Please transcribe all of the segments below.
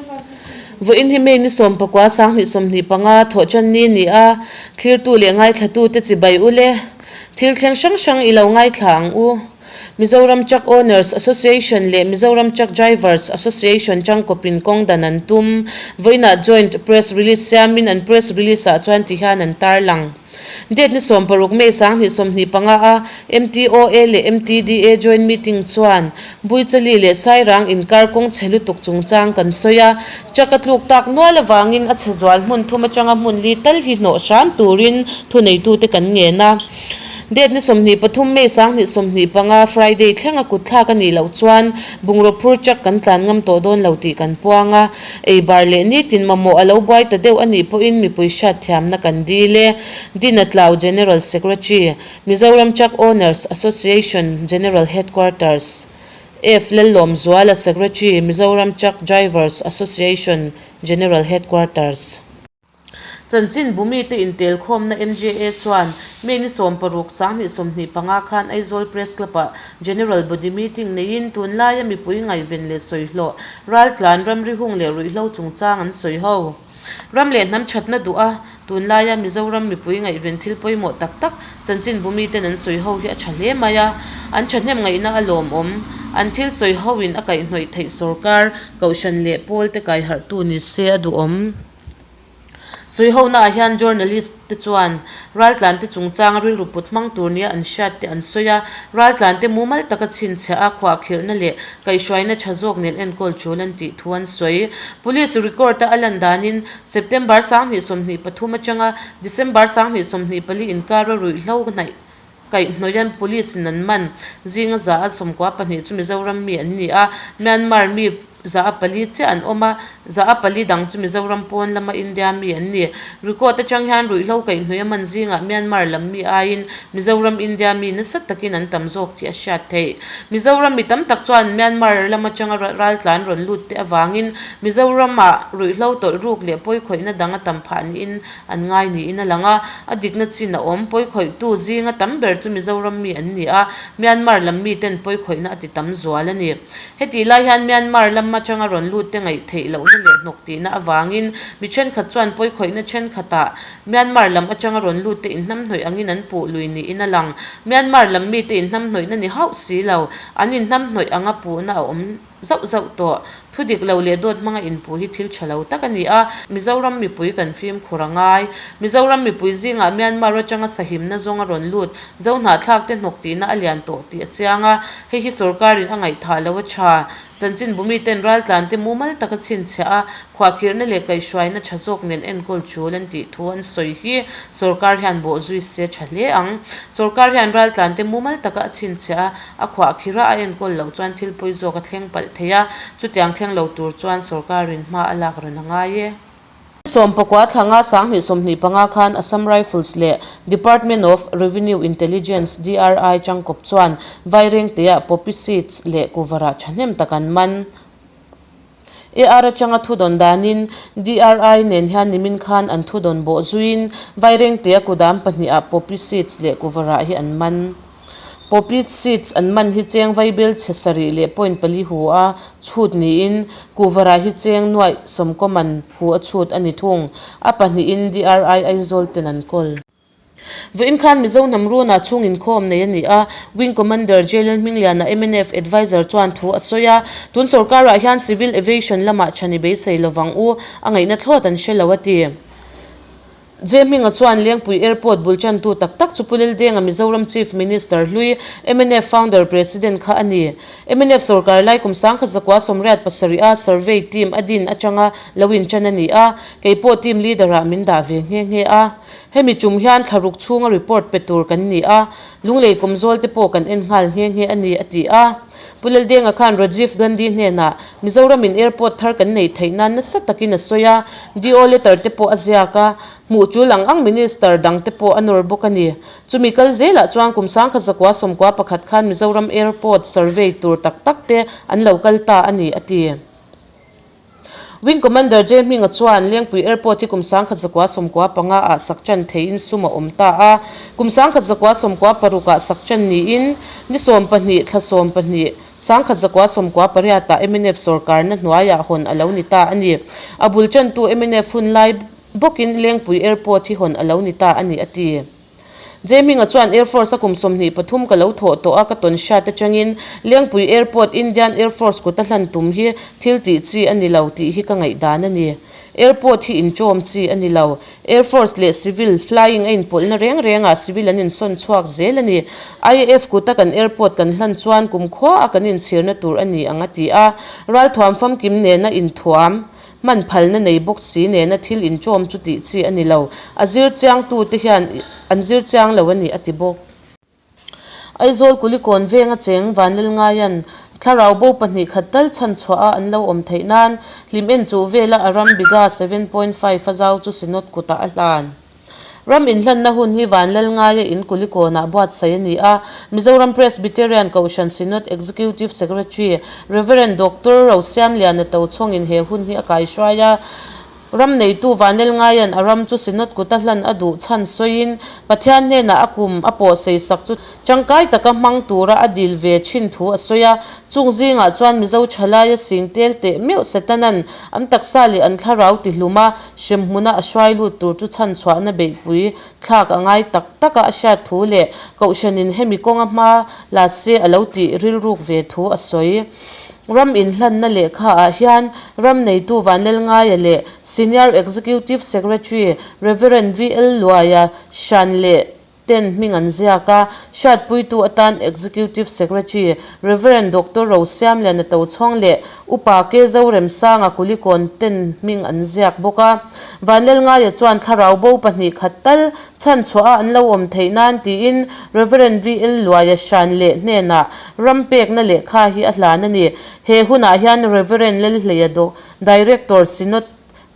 Vawiin hi May ni 19 2025 thawhṭanni ni a, thlirtu leh ngaithlatute chibai u le. Thil thleng hrang hrang i lo ngaithla ang u. Mizoram Truck Owners Association leh Mizoram Truck Drivers Association tangkawpin kawng dan an tum. Vawiinah Joint Press Release siamin an press release ah chuan ti hian an tarlang. Date ni 16 May 2025 a MTOA leh MTDA Joint Meeting chuan Buichali leh Sairang inkar kawng chhe lutuk chungchang kan sawi a, truck a tluk tak nual avangin a chhe zual hmun thum atanga hmun li tal hi hnawh hram turin thuneitute kan ngen a. Date ni 23 May 2025 Friday thlenga kut thlak a nih loh chuan bungraw phur truck kan tlan ngam tawh dawn lo tih kan puang a, ei bar leh nitin mamawh a lo buai ta deuh a nih pawhin mipui hriatthiamna kan dil e. Dina Tlau General Secretary, Mizoram Truck Owners Association General Headquarters, F Lallawmzuala Secretary, Mizoram Truck Drivers Association General Headquarters. Chanchin Bumite intelkhawmna MJA chuan May ni 16 2025 khan Aizawl Press Club-ah General Body Meeting neiin tunlaia mipui ngaihven leh sawihlawh, raltlan, ramri hung leh ruihhlo chungchang an sawi ho. Ram leh hnam thatna duh a, tunlaia Mizoram mipui ngaihven thil pawimawh tak tak chanchin bumiten an sawi ho hi a tha hle mai a, an thahnem ngaihna a lawmawm. An thil sawi hoin a kaihhnawih theih sorkar, kohhran leh pawlte kaiharhtu ni se a duhawm. Sawihonaah hian journalist te chuan raltlante chungchanga rilru put hmang tur nia an hriat te an sawi a, raltlante mumal taka chhinchhiah a khuahkhirhna leh kaihhruaina tha zawk nen enkawl tul an tih thu an sawi. Police record a a lan danin September 2023 atanga December 2024 inkara ruihhlo hnaih kaihhnawian police in an man. Zinga 114 chu Mizoram mi an ni a, Myanmar mi 4 chiah an awm a, 4 dang chu Mizoram pawn lama India mi an ni. Record atang hian ruihhlo kaihhnawih a man zingah Myanmar lam mi aiin Mizoram India mi nasa takin an tam zawk tih a hriat theih. Mizoram mi tam tak chuan Myanmar lam atanga raltlan rawn lut te avangin Mizoramah ruihhlo tawlh ruk leh pawikhawihna dang a tam phah niin An ngai niin a lang a, a dikna chin a awm. Pawikhawihtu zinga tam ber chu Mizoram mi an ni a, Myanmar lam miten pawikhawihna a ti tam zual a ni. Hetih lai hian Myanmar lam atanga rawn lut te ngaih theih lohna leh hnawk tihna avangin mi thenkhat chuan pawikhawihna thenkhatah Myanmar lam atanga rawn lut te inhnamhnawih angin an puh lui niin a lang. Myanmar lam mite inhnamhnawihna ni hauh si lo, an inhnamhnawih anga puhna a awm. Zauh zauh tawh. Thu dik lo leh dawt hmanga inpuh hi thil tha lo tak a ni a, Mizoram mipui kan fimkhur a ngai. Mizoram mipui zingah Myanmar atanga sahimna zawng a rawn lut, Zohnahthlak te hnawk tihna a lian tawh tih a chiang a, hei hi sorkarin a ngaihthah lo a tha. Chanchinbumi ten raltlan te mumal taka chhinchhiah a, khuahkhirhna leh kaihhruaina tha zawk nen enkawl tul an tih thu an sawi hi sorkar hian bawhzui se tha hle ang. Sorkar hian raltlan te mumal taka a chhinchhiah a, A khuahkhirh a, a enkawl loh chuan thil pawi zawk a thleng palh thei a, chutiang thleng lo tur chuan sorkarin hma a lak rawn a ngai e. 19 thlanga 2025 khan Assam Rifles leh Department of Revenue Intelligence, DRI, tangkawp chuan Vairengteah poppy seeds leh kuvarah thahnem tak an man. AR atanga thudawn danin DRI nen hian nimin khan an thudawn bawh zuiin Vairengtea kudam pahniha poppy seeds leh kuvarah hi an man. Poppy seeds an man hi cheng vaibel chhe sarih leh point pali hu a chhut niin kuvarah hi cheng nuaih sawmkaw man hu a chhut a ni thung. A pahnihin DRI Aizawl ten an kawl. Vawiin khan Mizo hnam runa chhung inkhawm nei a ni a, Wing Commander JLL Hmingliana mnf Adviser chuan thu a sawi a, tun sorkarah hian Civil Aviation lamah chhan i beisei lovang u, a ngaihna thlawt an hre lo a ti. J Hminga chuan Lengpui Airport bul tantu tak tak chu Pu Leldenga Mizoram Chief Minister hlui mnf Founder President kha a ni. Mnf sorkar lai kum 1987 a survey team a din atanga lo intan a ni a, kei pawh team leader-ah min dah ve nghe nghe a. Hemi tum hian thlaruk chhunga report pe tur kan ni a, Lunglei kawmzawl te pawh kan en nghal nghe nghe a ni, a ti a. Pu Laldenga khan Rajiv Gandhi hnenah Mizoramin airport thar kan neih theih nan nasa takin a sawi a, DO letter te pawh a ziak a, hmuh tul ang ang minister dang te pawh a nawr bawk a ni. Chumi kal zelah chuan kum 1991 khan Mizoram airport survey tur tak tak te an lo kal ta a ni, a ti. Wing Commander Jay Hminga chuan Lengpui Airport hi kum 1995 ah sak tan theiin sum a awm ta a, kum 1996 ah sak tan niin ni 12 thla 12, 1998 ah mnf sorkarna hnuaiah hawn a lo ni ta a ni. A bul tantu mnf hun lai bawkin Lengpui Airport hi hawn a lo ni ta a ni, a ti. Jehminga chuan Air Force a kum 23 ka lo thawh tawh a, ka tawn hriat atangin Lengpui Airport Indian Air Force kuta hlan tum hi thil tih chi a ni lo tih hi ka ngaihdan a ni. Airport hi inchawm chi a ni lo. Air Force leh Civil flying a inpawlhna reng rengah civil an insawn chhuak zel a ni. IAF kuta kan airport kan hlan chuan kumkhua a kan inchhirna tur a ni ang a ti a, ralthuam famkim nena inthuam Hman phalna nei bawk si nena thil inchawm chu tih chi a ni lo. A zir chiangtute hian an zir chiang lo a ni, a ti bawk. Aizawl Kulikawn venga cheng Vanlalngaia'n thlarau bo 2 khat tal chhan chhuah a an lo awm theih nan hlim en chuh vela a ram bigha 7.5 a zau chu Synod kutah a hlan. Ram inhlanna hun hi Vanlalngaia in Kulikawnah buatsaih a ni a, Mizoram Presbyterian Kohhran Synod Executive Secretary Rev. Doctor Rosiamliana Tochhawngin he hun hi a kaihruai a. Ram neitu Vanlalngaia'n a ram chu Synod kuta hlan a duh chhan sawiin Pathian hnenah a kum a pawh seisak chu tangkai taka hmang tura a dil ve thin thu a sawi a. Chung zingah chuan Mizo thalaia sing tel teh meuh Setana'n an taksa leh an thlarau tihlum a, Hremhmuna a hruai lut tur chu chhanchhuahna beihpui thlak a ngai tak tak a, a hriat thu leh Kohhranin hemi kawnga hma la se a lo tih rilruk ve thu a sawi. Ram inhlanna lehkha ah hian ram neitu Vanlalngaia leh Senior Executive Secretary Rev. VL Luaia hran leh ten hming an ziak a, hriatpuitu atan Executive Secretary Rev. Doctor Rosiamliana Tochhawng leh Upa K. Zoremsanga Kulikawn ten hming an ziak bawk a. Vanlalngaia chuan thlarau bo 2 khat tal chhan chhuah a an lo awm theih nan tiin Rev. VL Luaia hran leh hnenah ram pekna lehkha hi a hlan a ni. He hunah hian Rev. Lalhleia Director Synod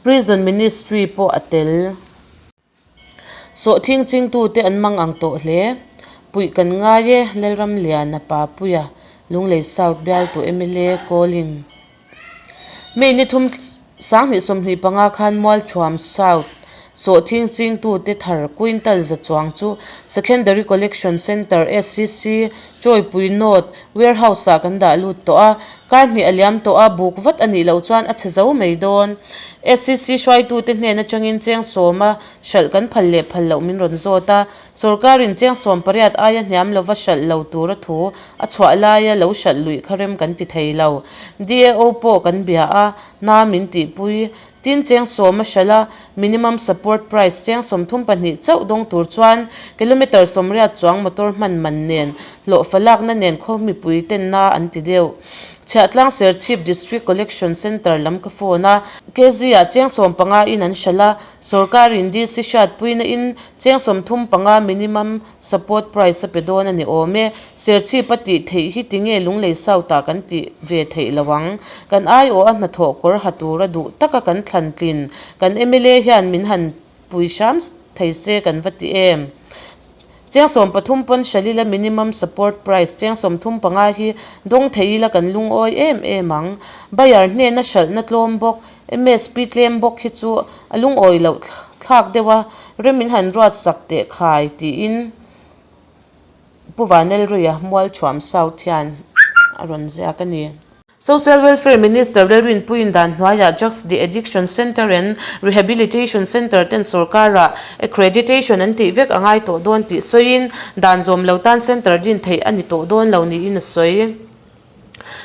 Prison Ministry pawh a tel. Sawhthing chingtute an mang ang tawh hle. Puih kan ngai e, Lalramliana Papuia, Lunglei South bialtu mla calling. May ni thum 2025 khan Mualthuam South sawhthing chingtute thar quintal za chuang chu Secondary Collection Centre, SCC, Chawipui North Warehouse-ah kan dah lut tawh a, kar hnih a liam tawh a, buk vat a nih loh chuan a chhe zo mai dawn. SCC hruaitute hnen atangin cheng sawma hralh kan phal leh phal loh min rawn zawt a, sorkarin cheng 18 aia hniam lova hralh lo tura thu a chhuah laia lo hralh luih kha rem kan ti thei lo. DAO pawh kan bia a, na min tihpui. Tin, cheng sawma hralh a, minimum support price cheng 32 chauh dawng tur chuan kilometre 80 chuang motor hman man nen, hlawhfa lakna nen khaw mipui ten na an ti deuh. Chhiahtlang Serchhip District Collection Centre lam ka phone a, kg-ah cheng 15 in an hralh a, sorkarin DC hriatpuina in cheng 35 minimum support price a pe dawn a ni awm e. Serchhip a tih theih hi tinge Lunglei South-ah kan tih ve theih lo ang? Kan aiawh a hnathawh kawr ha tura duh taka kan thlan tlin kan mla hian min han pui hram thei se kan va ti em? Cheng 13 pawn hralh ila minimum support price cheng 35 hi dawng thei ila kan lungawi em em ang. Buyer hnena hralhna tlawm bawk, MSP tlem bawk hi chu a lungawi loh thlak deuh a, rem min han ruat sak teh khai tiin Pu Vanelruia Mualthuam South hian a rawn ziak a ni. Social Welfare Minister Lalrinpuiin dan hnuaiah Drugs De-addiction Centre and Rehabilitation Centre ten sorkarah accreditation an tih vek a ngai tawh dawn tih sawiin dan zawm lo tan centre din theih a ni tawh dawn lo niin a sawi.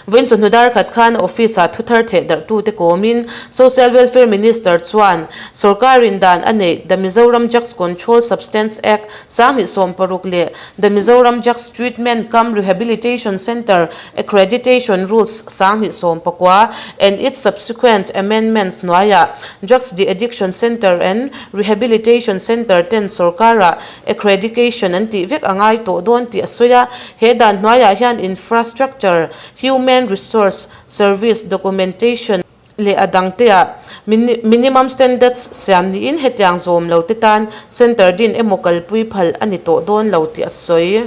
Vawiin chawhnu dar khat khan office-ah thu thar theh darhtute kawmin Social Welfare Minister chuan sorkarin dan a neih The Mizoram Drugs Control Substance Act 2016 leh The Mizoram Drugs Treatment cum Rehabilitation Centre Accreditation Rules 2019 and its subsequent amendments hnuaiah Drugs De-addiction Centre and Rehabilitation Centre ten sorkarah accreditation an tih vek a ngai tawh dawn tih a sawi a. He dan hnuaiah hian infrastructure, human resource, service, documentation leh a dangteah minimum standards siam niin hetiang zawm lo te tan centre din emaw kalpui phal a ni tawh dawn lo tih a sawi.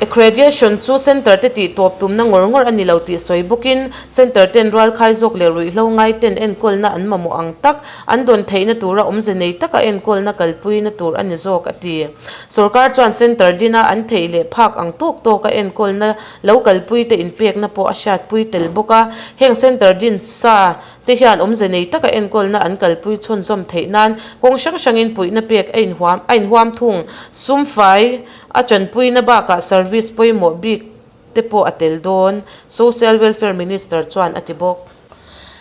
Accrediation chu Centre te tih tawp tumna ngawr ngawr a ni lo tih sawi bawkin Centre ten rualkhai zawk leh ruihhlo ngai ten enkawlna an mamawh ang tak an dawn theihna tura awmze nei taka enkawlna kalpuina tur a ni zawk a ti. Sorkar chuan Centre dina an theih leh phak ang tawk tawka enkawlna lo kalpui te inpekna pawh a hriatpui tel bawk a, heng Centre din sa te hian awmze nei taka enkawlna an kalpui chhunzawm theih nan kawng hrang hrangin puihna pek a inhuam a inhuam thung. Sum fai a tanpuina bakah service pawimawh bik te pawh a tel dawn, Social Welfare Minister chuan a ti bawk.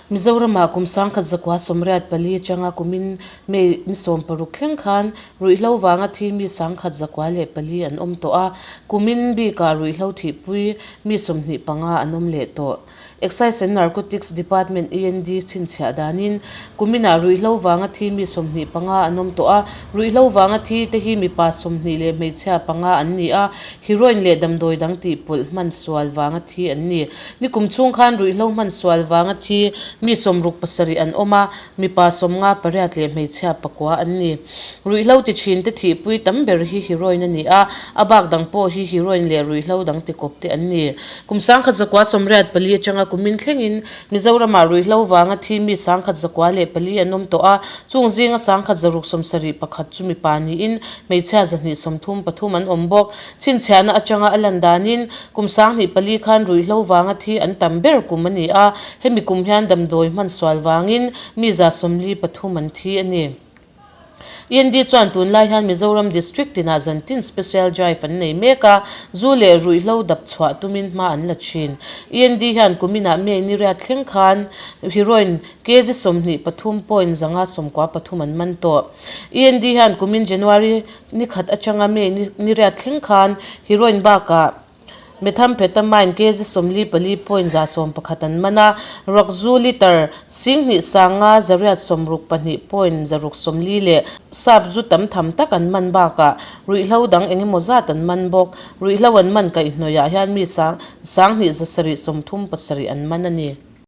Mizoramah kum sangkhat zakua 84 atanga kumin May ni 16 thleng khan ruihhlo vanga thi mi 1014 an awm tawh a, kumin bikah ruihhlo thihpui mi 25 an awm leh tawh. Excise and Narcotics Department, END, chhinchhiah danin kuminah ruihhlo vanga thi mi 25 an awm tawh a, ruihhlo vanga thi te hi mipa 20 leh hmeichhia panga an ni a, heroin leh damdawi dang tih pawlh hman sual vanga thi an ni. Nikum chhung khan ruihhlo hman sual vanga thi mi 67 an awm a, mipa 58 leh hmeichhia pakua an ni. Ruihhlo ti thin te thihpui tam ber hi heroin a ni a, a bak dang pawh hi heroin leh ruihhlo dang ti kawp te an ni. Kum 1984 atanga kumin thlengin Mizoramah ruihhlo vanga thi mi 1004 an awm tawh a, chung zinga 1671 chu mipa niin hmeichhia 233 an awm bawk. Chhinchhiahna atanga a lan danin kum 24 khan ruihhlo vanga thi an tam ber kum a ni a, hemi kum hian damdawi hman sual vangin mi 143 an thi a ni. END chuan tunlai hian Mizoram District tinah zantin Special Drive an nei mek a, zu leh ruihhlo dap chhuah tumin hma an la thin. END hian kuminah May ni riat thleng khan heroin kg 23 point 593 an man tawh. END hian kumin January ni khat atanga May ni riat thleng khan heroin bakah Methamphetamine kg 44 point 111 an man a, Rakzu litre 25 862 point 640 leh sap zu tam tham tak an man bakah ruihhlo dang eng emaw zat an man bawk. Ruihhlo an man kaihhnawihah hian mi sang 27 37 an man a ni.